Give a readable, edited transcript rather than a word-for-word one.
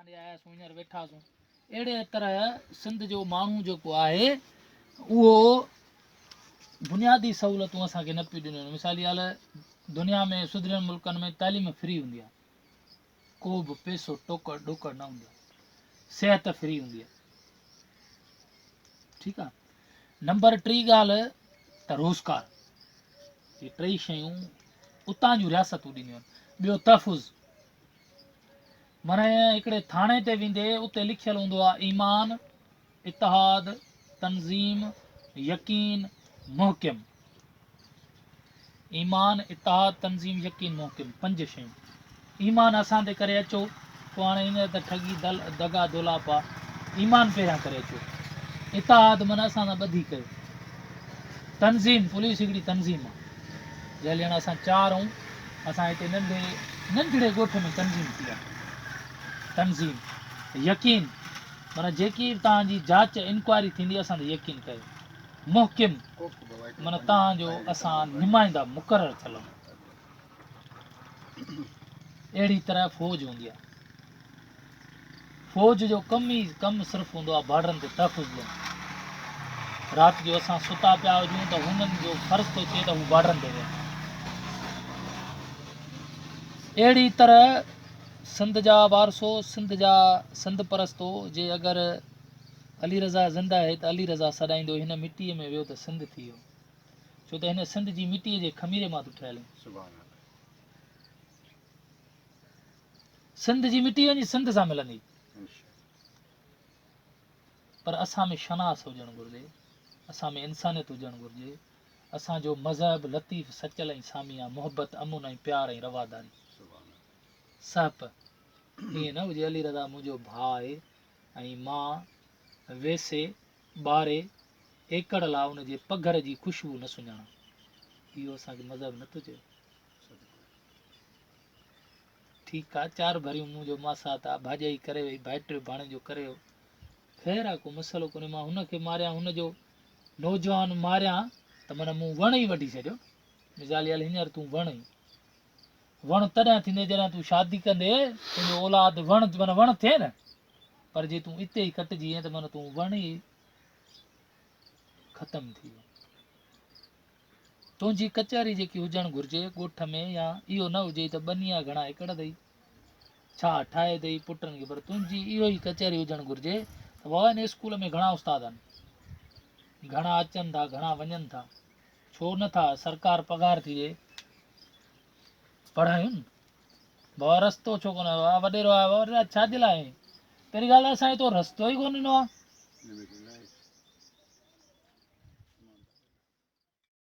اسان ڏي آياسون هينئر ويٺاسون. اهڙي طرح سنڌ جو ماڻهو جيڪو آهي اهو بنيادي سهولتون اسان کي نه پيون ڏنيون وڃن. مثال جي ڳالهه دنيا ۾ سڌريل ملڪن ۾ تعليم فري هوندي آهي، ڪو به پئسو ٽوڪڙ ڏوڪڙ نه هوندي آهي، صحت فري هوندي آهي. ٺيڪ آهي. نمبر ٽي ڳالهه ته روزگار، هي ٽئي شيون اتان جون رياستون ڏينديون آهن. ٻيو تحفظ، معنيٰ هڪڙي ٿاڻي تي ويندي اتي لکيل هوندو آهي ايمان، اتحاد، تنظيم، يقين، محڪم. ايمان، اتحاد، تنظيم، يقين، محڪم پنج شيون. ايمان اسان تي ڪري اچو، پوء هاڻي هينئر ته ٺڳي، دل، دغا، دولاب آ. ايمان پهريان ڪري اچو. اتحاد معنيٰ اسان سان ٻڌي ڪيو. تنظيم، پوليس هڪڙي تنظيم آ. جهل ڄڻ اسان چار آهون، اسان هتي ننڍي ننڍڙي ڳوٺ ۾ تنظيم ٿي آ. تنظيم، يقين معنيٰ جيڪي به توهان جي جاچ انڪوائري ٿيندي اسان تي يقين ڪيو. محڪم معنيٰ توهان جو اسان نمائندا مقرر ٿيل آهيون. اهڙي طرح فوج هوندي آهي. فوج جو ڪم ئي ڪم صرف هوندو آهي بارڊرن تي تحفظ ڏيڻ. رات جو اسان ستا پيا هجون ته هنن جو فرض ٿو ٿئي ته هو بارڊرن تي ويهن. اهڙي طرح سنڌ جا وارثو، سنڌ جا سنڌ پرستو جي اگر علي رضا زنده آهي ته علي رضا سڏائيندو هن مٽيء ۾ ويو ته سنڌ ٿي ويو. ڇو ته هن سنڌ جي مٽيء جي خميري مان تون ٺهيل آهين. سنڌ جي مٽي وڃي سنڌ سان ملندي. پر اسان ۾ شناس هجڻ گهرجي، اسان ۾ انسانيت هجڻ گهرجي، اسان جو مذهب لطيف، سچل ۽ سامي آ، محبت، امن ۽ پيار ۽ رواداري. سهپ ائين نه هجي علي رضا منهنجو ڀاء آهي ۽ مان ويسي ٻاري ايڪڙ لا ان جي پگهر جي خوشبو نه سڃاڻان. اهو اسان کي مذهب نه ٿو چئي. ٺيڪ آ چار ڀريون منهنجو ماسات آ، ڀاڄائي ڪري وئي، ڀائٽيو ڀاڻيجو ڪري ويو. خير آ ڪو مسئلو ڪونهي مان هن کي ماريان هن جو نوجوان ماريان ته معنيٰ مون وڻ ئي وڍي ڇڏيو. مثال جي ڳالهه هينئر تون وڻ ئي وڻ تڏهن ٿيندي جڏهن تون شادي ڪندي تنهنجو اولاد وڻ معنيٰ وڻ ٿئي نه پر جي تون اتي ئي ڪٽجي وئين ته معنيٰ تون وڻ ئي ختم ٿي ويو. تنهنجي ڪچهري جيڪي هجڻ گهرجي ڳوٺ ۾ يا اهو نه هجي ته ٻني آ گهڻا ايڪڙ اٿئي ڇا ٺاهي اٿئي پٽن کي پر تنهنجي اهو ئي ڪچهري هجڻ گهرجي ته بابا هن اسڪول ۾ گهڻا استاد آهن گهڻا اچن ٿا گهڻا وڃن ٿا ڇو نه ٿا سرڪار پگهار ٿي ڏي پڙهايون بابا رستو ڇو ڪونه وڏيرو آيو وڏيرا ڇا جي لاء پهرين ڳالهه اسان هتو رستو ئي ڪونه ڏنو آ.